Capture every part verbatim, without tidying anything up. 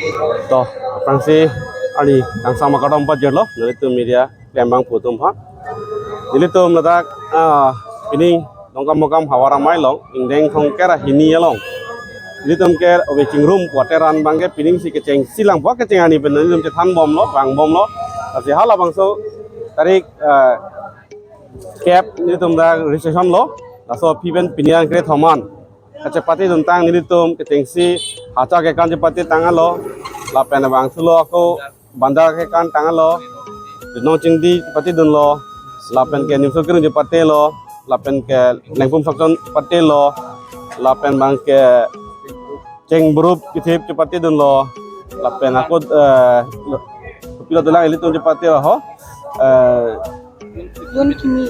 To, aphrangsi arni kangsam akardom pajirlo, nelitum media klembang pu atum aphan. Nelitum ladak, ah, pining Dongkamukam havar amei along, ingdeng thomkep ra hini along, nelitum ke ove chingrum quarter an abangke pining si kechengsi lang, bua kecheng arni pen nelitum chethan bomlo, vang bomlo. Lasi halabangso tarik, ah, kep nelitum dak registration lo, laso aphi pen pini angkre thoman kachepate dun tang nelitum kechengsi hacha kekan chepate tanglo, lapen abang sulo ako banjar kekan tanglo, Rinong Chingdi chepate dunlo, lapen ke Nimso Kerung chepatelo, lapen ke Lengpum Sokchon chepatelo, lapen abang ke Cheng Bru Kithip chepate dunlo, lapen ako, eh, pilo dolang ilitum chepate ho, eh, Lun Kimi.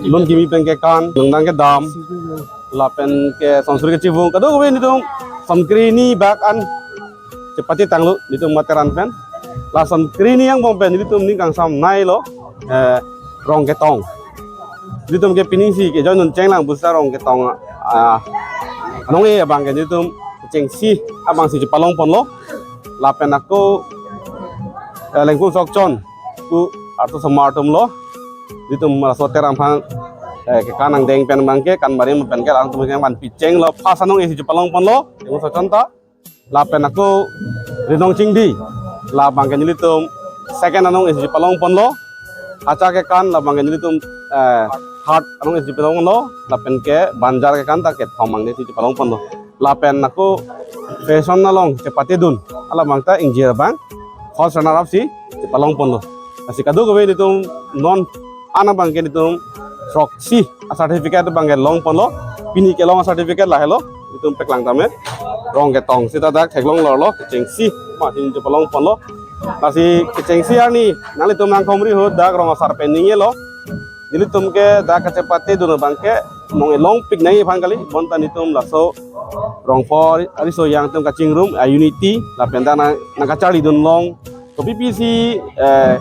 Lun Kimi pen kekan, Lungdang Kedam, lapen ke Sonsuri Kechivung, kadokave nelitum Songkre hini bak an chepate tanglo, nelitum Matheran pen. La Songkre hini angbong pen nelitum ning kangsam nei lo, eh, Rong Ketong. Nelitum ke pining si ke join un chenglang pu seta Rong Ketong, ah, anong-e abang ke nelitum chengsi abang si chepalong ponlo. Lapen ako, eh, Lengpum Sokchon pu artu somar atum lo. Nelitum laso Teram aphan, eh, kekan angdeng pen abang ke, kan barim pen ke, atum ke man picheng lo, first anong-e si chepalong ponlo, Lengpum Sokchon ta. Lapen ako Rinong Chingdi, la abang ke nelitum second anong-e si chepalong ponlo. Hacha kekan la abang ke nelitum, eh, third anong-e si chepalong ponlo. Lapen ke banjar kekan ta kethom anong-e si chepalong ponlo. Lapen ako fashion along chepate dun, hala abang ta ingjir abang first runner up si chepalong ponlo. Lasi kadokave nelitum non an abang ke nelitum throksi a certificate abang ke long ponlo. Pini kelong a certificate lahelo, nelitum paklang tame. Rong Ketong seta dak theklong lorlo, kechengsi ma tin chepalong ponlo. Lasi kechengsi arni nanglitum nangkhomri ahut dak rong asar pen ningjelo. Nelitum ke dak kachepate dun abang ke nong-e longpik nangji aphan kali, bonta nelitum laso Rongpho ariso yang atum kachingrum a unity lapen dak nang, nangkacharli dun long, kopi pisi, eh,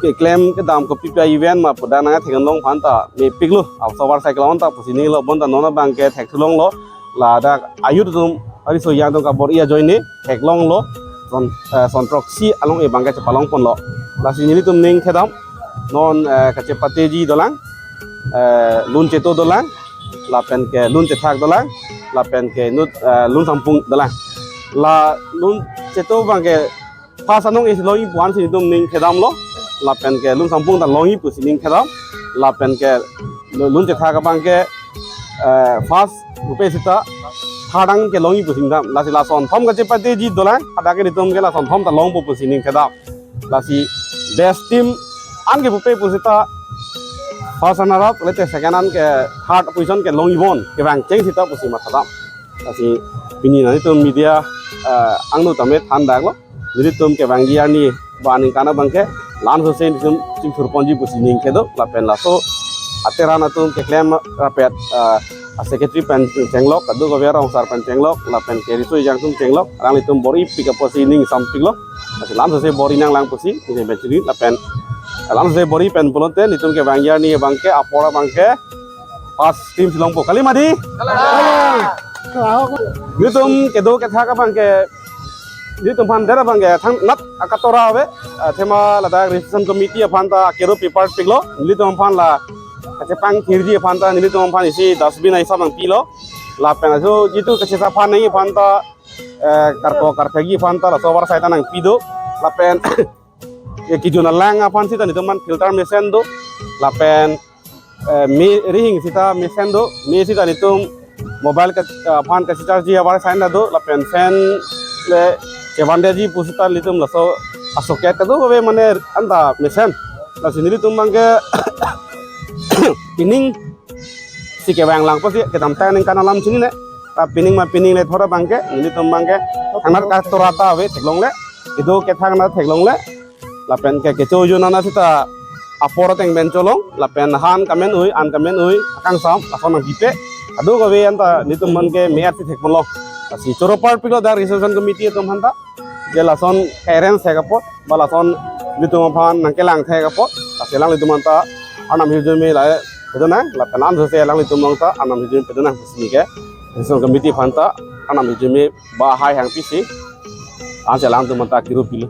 keklem kedam kopi pi event ma pu dak nangthek long aphan ta mepiklo, aso war cycle on ta pusi ninglo, bonta non abang ke thek thulonglo, ladak a-youth atum ariso yang atum kabor-i ajoine theklonglo, son, eh, son throksi along-e abang ke chepalong ponlo. Lasi nelitum ning thedam non, eh, kachepateji dolang, eh, Lun Cheto dolang, lapen ke Lun Chethak dolang, lapen ke inut, eh, Lun Sampung dolang. La Lun Cheto abang ke first anong-e si longji pu an si nelitum ning thedamlo, lapen ke Lun Sampung ta longji pusi ning thedam, lapen ke Lu-, Lun Chethak abang ke, eh, first pupe seta third an ke longji pusi ning thedam. Lasi lason thom kachepateji dolang, hadak ke nelitum ke lason thom ta longpo pusi ning thedam. Lasi best team an ke pupe pu seta first runner up, lete second an ke third position ke longji bon, kevang cheng seta pusi mathadam. Lasi pini nanglitum media, eh, angno tame than daklo. Nelitum kevangji arni ba aningkan abang ke la-an sose nelitum chingthur ponji pusi ning kedo, lapen laso a-Teran atum keklem rapet, eh, a-secretary pen chenglok, kadokave rong asar pen chenglok, lapen ke riso ejang atum chenglok, alanglitum bor-ipik apotsi ning sampiklo. Lasi la-an sose bor-i nanglang pusi ning pen chini, lapen la-an sose bor-i pen pulote nelitum kevangji arni abang ke apor abang ke first team si longpo, kali mati. Nelitum kedo kethak abang ke, nelitum aphan der abang ke thangnat akatora ave, eh, athema ladak registration committee aphan ta akero paper piklo, nelitum aphan la kachepangthirji aphan ta nelitum aphan isi dustbin aisap nangpilo. Lapen ajo jitu kachesap aphan nangji aphan ta, eh, karko karphekji aphan ta laso war side ta nangpi do. Lapen, eh, kejun alang aphan seta nelitum aphan filter mesen do. Lapen, eh, me rihing seta mesen do. Me seta nelitum mobile ke, eh, aphan kachecharge ji abar sign do, lapen fan le chevandeji pu seta nelitum laso a-socket kadokave mane anta mesen. Lasi nelitum abang ke pining si kevang lang pusi kedamtang aningkan alam chinine. Ta pining ma pining le thora abang ke nelitum abang ke thangnat akatora ta ave theklongle. Kedo kethak nat theklongle. Lapen ke kecho jun ana seta apor ateng pen cholong, lapen han kamen ui, an kamen ui, akangsam, lason nangpipe. Kadokave anta nelitum aphan ke me-at si thek ponlo. Lasi choro parpiklo dak registration committee atum aphan ta. Je lason arrange thek apot, ba lason nelitum aphan nangkelang thek apot, lasi alanglitum aphan ta arnam hirjume la pedonang, lapen la-an sose alanglitum along ta arnam hirjume pedonang pusi ke registration committee aphan ta arnam hirjume ba hai hangpisi Ansi alangtum anta kiru pilo.